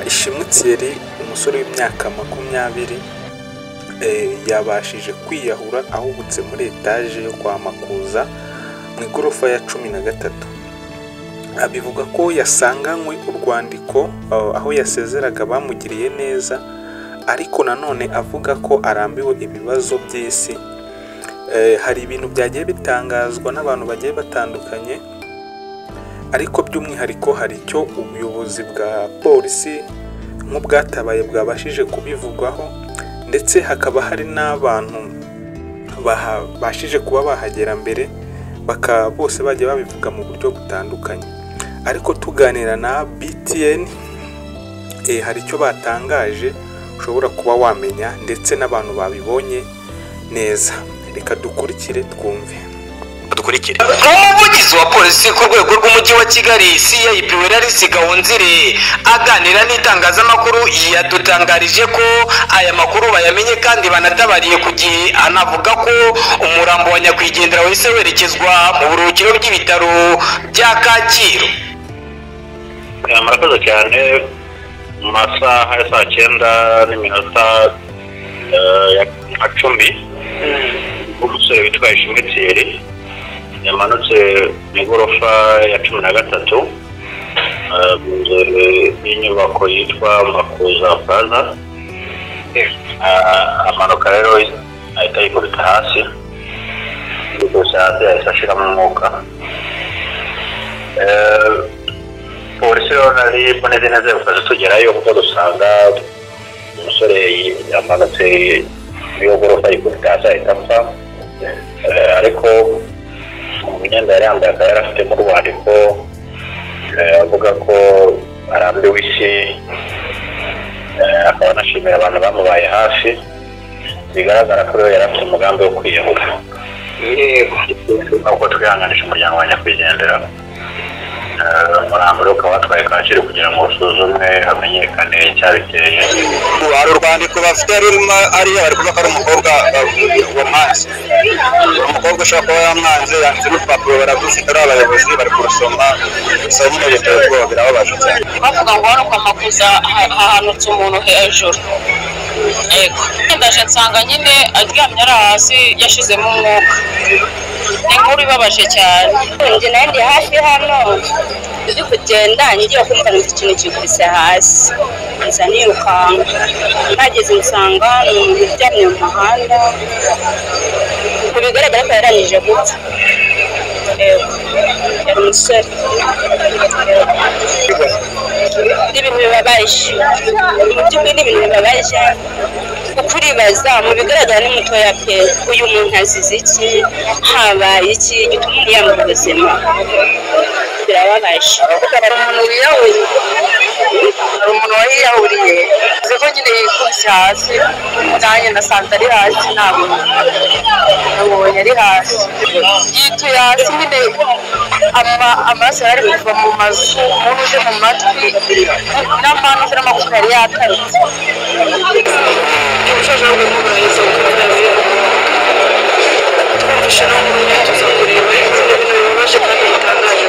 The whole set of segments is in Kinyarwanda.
Ishimwe Thierry, umusore w'imyaka 20, yabashije kwiyahura ahubutse muri etaje yo kwa Makuza mu igorofa ya 13. Abivuga ko yasanganywe urwandiko aho yasezeraga bamugiriye neza, ariko nanone avuga ko arambiwe ibibazo by'isi. Hari ibintu byagiye bitangazwa n'abantu bagiye batandukanye, ariko by'umwihariko hari icyo ubuyobozi bwa polisi nk'ubwatabaye bwabashije kubivugaho, ndetse hakaba hari n'abantu babashije kuba bahagera mbere, bakaba bose bagiye babivuga mu buryo butandukanye. Ariko tuganira na BTN, hari icyo batangaje ushobora kuba wamenya, ndetse n'abantu babibonye neza. Reka dukurikire twumve. Dukurikire. Umuvugizi wa polisi ku rwego rw'umujyi wa Kigali, CIP Werarisi Gahunzire, aganira n'itangazamakuru yadutangarije ko aya makuru bayamenye kandi banatabariye ku gihe, anavuga ko umurambo wa nyakwigendera wahise werekezwa mu buruhukiro bw'ibitaro bya Kacyiru. Murakoze cyane. Mu masaha ya saa 9:10, umusore witwa Ishimwe Thierry yamanutse mu igorofa ya 13 mu nzu y'inyubako yitwa Makuza Plaza. Amanuka rero ahita yikubita hasi, yikubise hasi ahita ashiramo umwuka. Polisi rero nari mboneze neza gufasha tugerayo, kuko dusanga umusore yamanutse iyo gorofa yikubita hasi ahita apfa. Ariko mu myenda yari yambaye akaba yari afitemo urwandiko avuga ko arambiwe isi, akaba anashimira abantu bamubaye hafi. Bigaragara ko rero yari afite umugambi wo kwiyahura. Nuko twihanganisha umuryango wa nyakwigendera, umurambo ukaba watwaye Kacyiru kugira ngo usuzumwe hamenyekane icyabiteye. Hari urwandiko bafite rurimo ariyo bari kuvuga ko ari umukobwa wamwanze, umukobwa ushobora kuba yamwanze, yanditse n'urupapuro baragufite, ari abayobozi bari kurusoma. Gusa nyine biteye ubwoba, birababaje cyane. Bavuga ngo hano kwa Makuza hahanutse umuntu hejuru. Yego, ndaje nsanga nyine aryamye ari hasi yashizemo umwuka. Ni inkuru ibabaje cyane. Njye nayo ndi hafi hano, ndi kugenda ngiye kumva numva ikintu kikubise hasi, nza nirukanka, nageze nsanga ni umuntu uryamye mu muhanda, mu bigaragara ko yarangije gupfa. Yego, yari umusore. Ni ibintu bibabaje, mu by'ukuri ni ibintu bibabaje, kuko uribaza mu bigaragara ni mutoya pe, uyu muntu azize iki, habaye iki gituma umuntu yambura ubuzima? Birababaje. Hari umuntu wiyahuye, hari umuntu wayiyahuriye, uzi ko nyine yikubise hasi, nanjye nasanze ari hasi, ntabwo namubonye ari hasi, yituye hasi nyine, amaraso yari ari kuva mu mazu, umuntu uje mu matwi, n'amanuza n'amagufwa yari yatarutse. Ubushaje bwo buraheza bukavuye, twumvishe no mu tuza kureba ibintu bibabaje kandi bitangaje,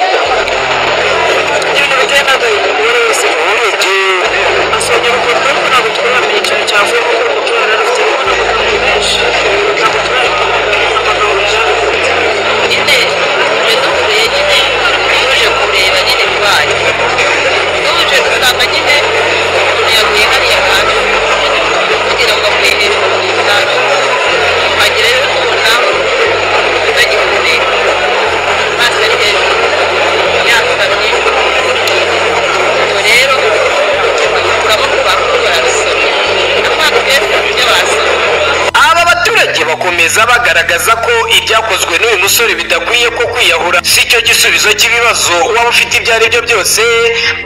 ibintu biteye n'agahinda buri wese. Asongera urupapuro, ariko ntabwo turamenya ikintu cyavuyemo, kuko urupapuro yari afite amagambo menshi, ntabwo turamenya amagambo yari afite. Nyine tuje duhuye, nyine tuje kureba nyine ibibaye, tuje dusanga nyine umuntu yaguye hariya hasi, kugira ngo avuye hejuru mu itaje, twagera rero tubona atagihumeka, amaso ari hejuru yasamye. Ubwo rero bakuramo ku bakuru barabisoma, amaso ibyo basoma. Aba baturage bakomeza bagaragaza ko ibyakozwe n'uyu musore bidakwiye, ko kwiyahura si cyo gisubizo cy'ibibazo waba ufite ibyo ari byo byose,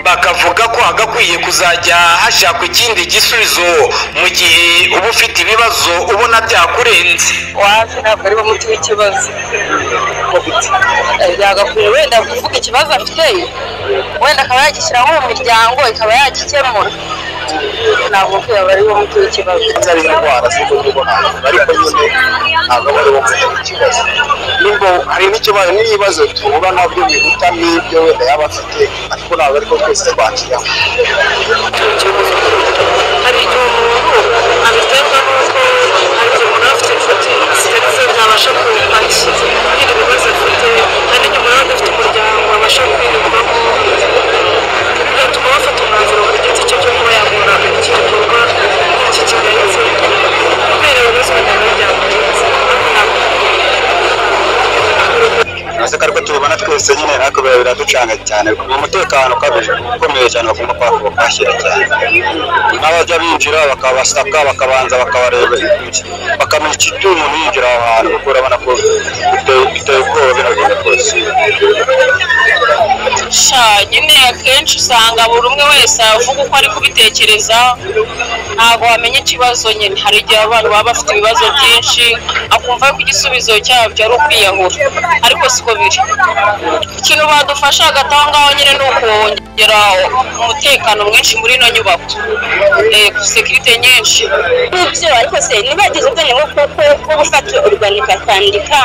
bakavuga ko hagakwiye kuzajya hashakwa ikindi gisubizo mu gihe uba ufite ibibazo ubona byakurenze. Wapi, ntabwo ari wo muti w'ikibazo. Yagakwiye wenda kuvuga ikibazo afite, wenda akaba yagishyira nko mu miryango ikaba yagikemura. Ntabwo kwiyahura ari wo muti w'ikibazo. Ari indwara z'uko mbibona, ariko nyine ntabwo ari wo muti w'ikibazo. Nubwo hari n'ikibazo n'ibibazo duhura nabyo biruta n'ibyo wenda yaba afite, ariko ntabwo ariko twese twakiyahura. Hari igihe umuntu abiterwa n'uko hari igihe umuntu aba afite inshuti zitari ze zabasha kumwakira ibibazo afite, hari n'igihe umuntu aba adafite umuryango abasha kwiyumvamo, bigatuma bafata umwanzuro ku giti cye cyo kuba yakora iki gikorwa nk'iki kigayitse kubera ibibazo wenda biba byamurenze. Ariko ariko tubibona twese nyine natwe biraducanga cyane. Umutekano ukabije ukomeye cyane bagomba kwashyira cyane, n'abajya binjira bakabasaka, bakabanza bakabareba, bakamenya igituma umuntu yinjira aho hantu, kuko urabona ko biteye ubwoba bino bintu rwose. Sha nyine akenshi usanga buri umwe wese avuga uko ari kubitekereza, ntabwo wamenya ikibazo nyine. Hari igihe abantu baba bafite ibibazo byinshi akumva ko igisubizo cyabyo ari ukwiyahura, ariko siko biri. Ikintu badufasha hagati aho ngaho nyine ni ukongera umutekano mwinshi muri ino nyubako, sekirite nyinshi. Nibyo, ariko se niba yagize ubwenge bwo gufata urwandiko akandika,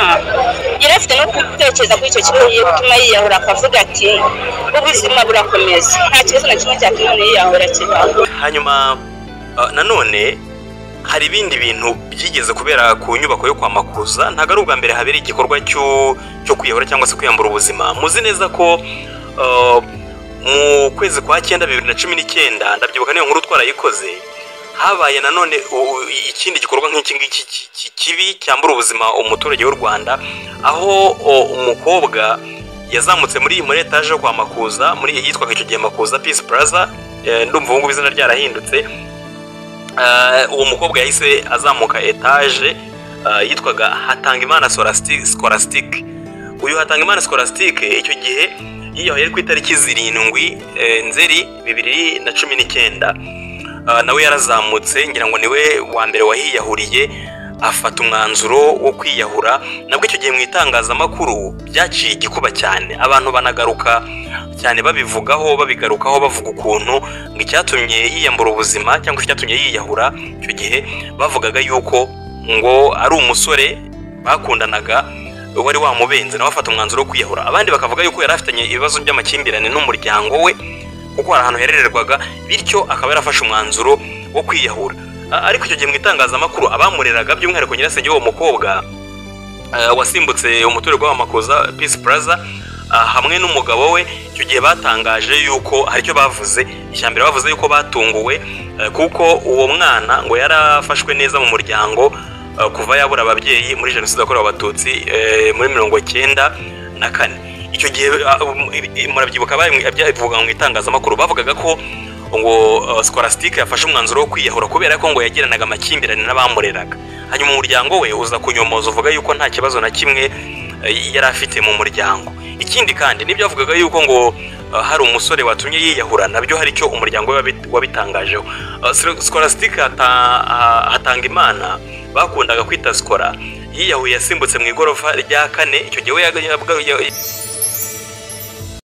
yari afite no gutekereza kuri icyo kibazo kigiye gutuma yiyahura, akavuga ati ubuzima burakomeza, nta kibazo na kimwe cyatuma umuntu yiyahura kibaho. Hanyuma nanone hari ibindi bintu byigeze kubera ku nyubako yo kwa Makuza. Ntabwo ari ubwa mbere habereye igikorwa cyo kwiyahura cyangwa se kwiyambura ubuzima. Muzi neza ko mu kwezi kwa 9 2019, ndabyibuka niyo nkuru twarayikoze, habaye nanone ikindi gikorwa nk'iki ngiki kibi cyambura ubuzima umuturage w'u Rwanda, aho umukobwa yazamutse muri etaje yo kwa Makuza, muri yitwaga icyo gihe Makuza Peace Plaza, ndumva ubu ngubu izina ryarahindutse. Uwo mukobwa yahise azamuka etaje, yitwaga Hatangimana Scholastique. Uyu Hatangimana Scholastique icyo gihe yiyahuye ku itariki 7 Nzeri 2019. Nawe yarazamutse, ngira ngo niwe wa mbere wahiyahuriye, afata umwanzuro wo kwiyahura. Nabwo icyo gihe mu itangazamakuru byaciye igikuba cyane, abantu banagaruka cyane babivugaho, babigarukaho, bavuga ukuntu ngo icyatumye yiyambura ubuzima cyangwa icyatumye yiyahura icyo gihe bavugaga yuko ngo ari umusore bakundanaga wari wamubenze, nawe afata umwanzuro wo kwiyahura. Abandi bakavuga yuko yari afitanye ibibazo by'amakimbirane n'umuryango we, kuko hari ahantu herererwaga, bityo akaba yarafashe umwanzuro wo kwiyahura. Ariko icyo gihe mu itangazamakuru abamureraga, by'umwihariko nyirasenge w'uwo mukobwa wasimbutse umuturirwa wa Makuza Peace Plaza hamwe n'umugabo we, icyo gihe batangaje yuko hari icyo bavuze. Icya mbere bavuze yuko batunguwe kuko uwo mwana ngo yarafashwe neza mu muryango kuva yabura ababyeyi muri jenoside yakorewe Abatutsi muri 1994. Icyo gihe murabyibuka babivuga mu itangazamakuru, bavugaga ko ngo Scholastique yafashe umwanzuro wo kwiyahura kubera ko ngo yagiranaga amakimbirane n'abamureraga. Hanyuma umuryango we uza kunyomoza uvuga yuko nta kibazo na kimwe yari afite mu muryango. Ikindi kandi nibyo bavugaga yuko ngo hari umusore watumye yiyahura, nabyo hari icyo umuryango we wabitangajeho. Scholastique Hatangimana bakundaga kwita Skora, yiyahuye yasimbutse mu igorofa rya 4. Icyo gihe we